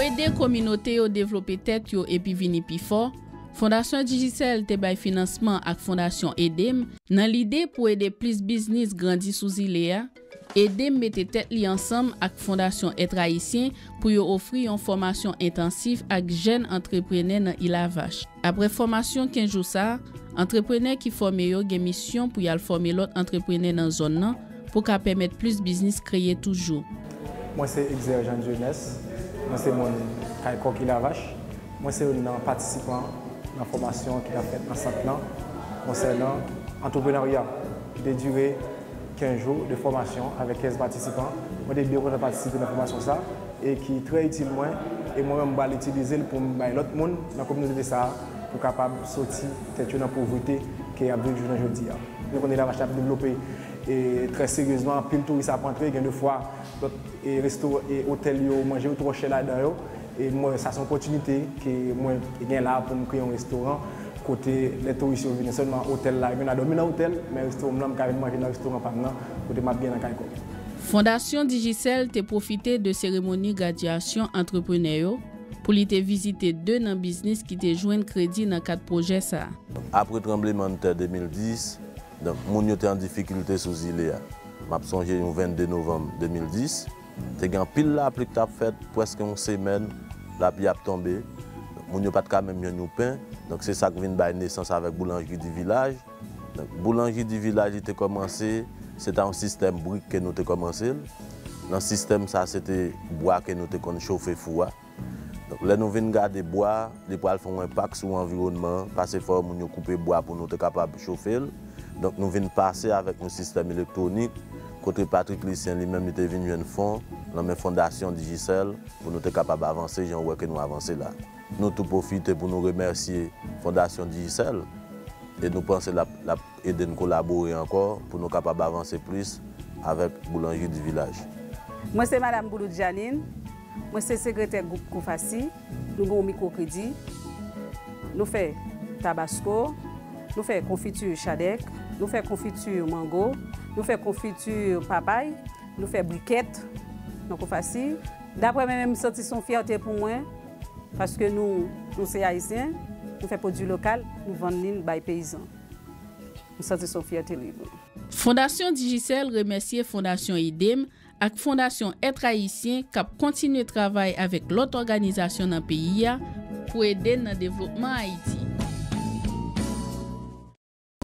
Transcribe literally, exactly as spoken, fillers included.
Ede kominote yo devlope tèt yo epi vini pi fò, Fondasyon Digicel te bay finansman ak Fondasyon Edem nan lide pou ede plis biznis grandi sou zile a. Edem mete tèt li ansanm ak Fondasyon Èt Ayisyen pou yo ofri yon fòmasyon entansif ak jèn antreprenè nan Ilavach. Apre fòmasyon kenz jou sa a, antreprenè ki fòme yo gen misyon pou y al fòme lòt antreprenè nan zòn nan pou ka pèmèt plis biznis kreye toujou. Mwen se Exer Jean Dionès, mwen se moun Kay Kòk Ilavach. Mwen se youn nan patisipan nan fòmasyon ki t ap fèt nan sant lan konsènan antreprenarya ki te dire kenz jou de fòmasyon avèk kenz patisipan. Mwen te byen kontan patisipe nan fòmasyon sa e ki trè itil mwen e mwen menm m pral itilize l pou m bay lòt moun nan kominote sa pou kapab soti tèt yo nan povrete ke y ap viv jounen jodi a. Nou konnen Ilavach ap devlope e trè seryezman, anpil touris ap antre, gen de fwa lòt e resto e otèl yo manje yo twò chè ladan yo. E mwen sa se yon opòtinite ke mwen gen la pou m kreye yon restoran kote lè touris yo vini sèlman otèl la yo vin a dòmi nan otèl, men restoran m nan m ka vin manje nan restoran pa m nan kote m ap byen nan kay kòb. Fondasyon Digicel te pwofite de seremoni gradyasyon antreprenè yo pou li te vizite de nan biznis ki te jwenn kredi nan kad pwojè sa a. Apre tranblemanntè de mil dis, donk, moun yo te an difikilte sou zile a. M ap sonje yon vennde novanm de mil dis, te gen anpil lapli k t ap fèt, prèske yon semèn, lapli ap tonbe. Moun yo pa t ka menm jwenn yon pen. Donk, se sa k vin bay nesans avèk Boulanjri di Vilaj. Donk, Boulanjri di Vilaj, li te kòmanse, se ta yon sistèm brik ke nou te kòmanse l. Nan sistèm sa, se te bwa ke nou te konn chofe fou a. Donk, lè nou vin gade bwa, li pral fè yon enpak sou anviwònman an, paske fò moun yo koupe bwa pou nou te kapab chofe l. Donk, nou vin pase avèk yon sistèm elektwonik, kote Patrick Lucien li menm li te vin jwenn fon nan men Fondasyon Digicel pou nou te kapab avanse jan w wè ke nou avanse la. Nou tou pwofite pou nou remèsye Fondasyon Digicel e nou panse l ap, l ap ede n kolabore ankò pou nou kapab avanse plis avèk Boulanjri di Vilaj. Mwen se Madanm Boulout Janine, mwen se sekretè gwoup Kofasi. Nou gen yon mikwokredi, nou fè tabasko, nou fè konfiti chadèk, nou fè konfiti mango, nou fè konfiti papay, nou fè brikèt nan Kofasi. Daprè mwen menm, m santi se yon fyète pou mwen, paske nou, nou se Ayisyen, nou fè pwodui lokal, nou vann li bay peyizan. M santi se yon fyète li pou mwen. Fondasyon Digicel remèsye Fondasyon Edem ak Fondasyon Èt Ayisyen k ap kontinye travay avèk lòt òganizasyon nan peyi a pou ede n nan devlopman Ayiti.